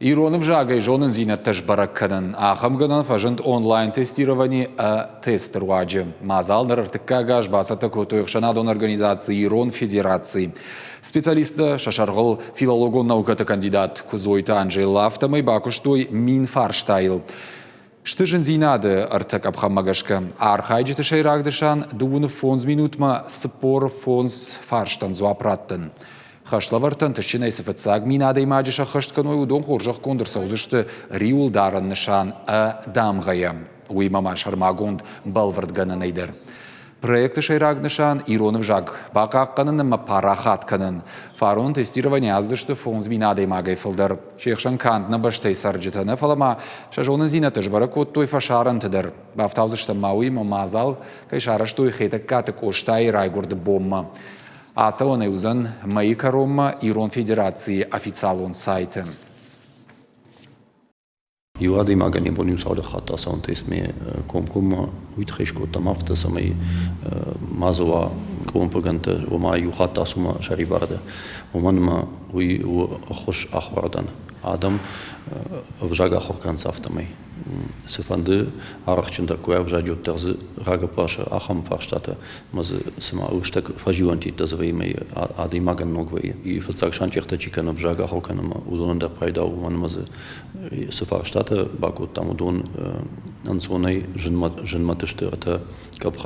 Ирон ӕвзагӕй зонындзинӕдтӕ сбӕрӕг кӕнын. Ахӕм гӕнӕн фӕзынд онлайн-тестировани тесты руаджы. Мадзал ныр ӕртыккаг аз бацӕттӕ кодтой ӕхсӕнадон организаци Ирон Федераци. Специалисттӕ сӕ сӕргъыл филологон наукӕты кандидат Куыдзойты Анжеллӕ афтӕмӕй бакуыстой 1000 фарстайыл. Сты зындзинады ӕртӕ къӕпхӕнмӕ гӕсгӕ. Архайджыты сӕйраг нысан 35 минутмӕ 45 фарстӕн дзуапп раттын. Хӕслӕвӕрдтӕн тыхджынӕй цы фыццаг 1000 адӕймаджы сӕххӕст кӕной, уыдон хорзӕхгонд ӕрцӕудзысты риуылдарӕн нысан Ӕ дамгъӕйӕ. Уыимӕ ма сӕрмагонд бӕлвырдгӕнӕнӕй дӕр. Проекты сӕйраг нысан ирон ӕвзаг бахъахъхъӕнын ӕмӕ парахат кӕнын. Фарон тестировани аздысты 5000 адӕймагӕй фылдӕр. Се хсӕн канд нӕ бӕстӕйы цӕрджытӕ нӕ, фӕлӕ ма сӕ зонындзинӕдтӕ сбӕрӕг кодтой фӕсарӕнты дӕр. Бафтаудзыстӕм ма уыимӕ мадзал кӕй сарӕзтой Хетӕгкаты Къостайы райгуырды бонмӕ. Ацӕуӕнӕй уыдзӕн мӕйы кӕронмӕ Ирон Федерацийы официалон сайты. Иу адӕймагӕн йӕ бон иу цалдӕр хатты ацӕуын тестмӕ комкоммӕ уый тыххӕй скодтам афтӕ, цӕмӕй ма дзы уа къуылымпыгӕндтӕ, ома иу хатт ацу мӕ сӕрибар дӕ. Уымӕн ӕмӕ уый у ӕххуыс ахуырадӕн. Адӕм ӕвзаг ахуыр кӕнынц афтӕмӕй. Цыфӕнды арӕхджындӕр куы уа ӕвзаджы, уӕддӕр дзы рагӕпп ласы ахӕм фарстатӕ, ӕмӕ дзы цыма лыстӕг фӕзилӕнтӕ дзы вӕййы ӕмӕ адӕймагӕн ног вӕййы. Фыццаг санчъехтӕ чи кӕны ӕвзаг ахуыр кӕнынмӕ, уыдонӕн дӕр пайда у, уымӕн ӕмӕ дзы цы фарстатӕ бакодтам, уыдон ӕнцонӕй зынмӕ сты ӕртӕ къӕпхӕны.